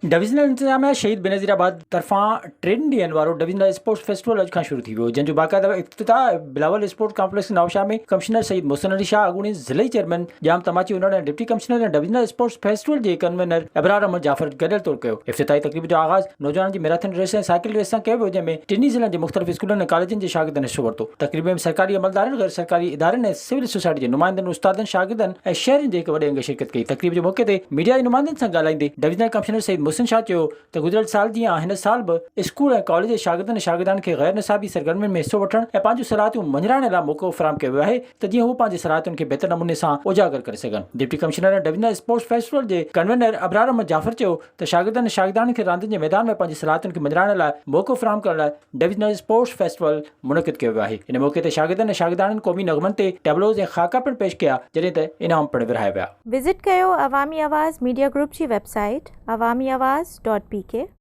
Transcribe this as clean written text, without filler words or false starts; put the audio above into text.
Divisional انتظاميا شهيد بينظير آباد طرفان ٽن ڏينهن وارو ڊويزنل اسپورٽس فيسٽيول اڄ کان شروع ٿي ويو جنهن جو باقاعده افتتاح Bilawal sports complex Nawabshah ۾ commissioner Syed Mohsin Ali Shah اڳوڻي ضلعي chairman Jam Tamachi Unar ۽ deputy commissioner ۽ divisional sports festival جي ڪنوينر ابرار احمد جعفر گڏيل طور ڪيو. افتتاحي تقريب جو آغاز نوجوانن جي ميراٿن ريس ۽ سائيڪل ريس سان ڪيو ويو جنهن ۾ ٽنهي ضلعن جي مختلف اسڪولن ۽ ڪاليجن جي شاگردن حصو ورتو. تقريب ۾ سرڪاري عملدارن، غير سرڪاري ادارن ۽ سول سوسائٽي جي نمائندن، استادن، شاگردن ۽ شهرين جي هڪ وڏي انگ شرڪت ڪئي. تقريب جي موقعي تي ميڊيا جي نمائندن سان ڳالهائيندي ڊويزنل ڪمشنر سيد محسن شاهه چيو ته گذريل سال جيان هن سال به اسڪول ۽ ڪاليج جي شاگردن ۽ شاگردياڻين کي غير نصابي سرگرمين ۾ حصو وٺڻ ۽ پنهنجون صلاحيتون مڃرائڻ لاء موقعو فراهم ڪيو ويو آهي ته جيئن هو پنهنجي صلاحيتن کي بهتر نموني سان اجاگر ڪري سگهن. Deputy commissioner ۽ divisional sports festival جي ڪنوينر ابرار احمد جعفر چيو ته شاگردن ۽ شاگردياڻين کي راندين جي ميدان ۾ پنهنجي صلاحيتن کي مڃرائڻ لاء موقعو فراهم ڪرڻ لاء ڊويزنل اسپورٽس فيسٽيول منعقد ڪيو ويو آهي. ان موقعي تي شاگردن ۽ شاگردياڻين قومي نغمن تي ٽيبلوز ۽ خاڪا پڻ پيش ڪيا جڏهن ته انعام پڻ ورهايا ويا. وزٽ ڪيو عوامي آواز ميڊيا گروپ جي website Awami Awaz dot P K.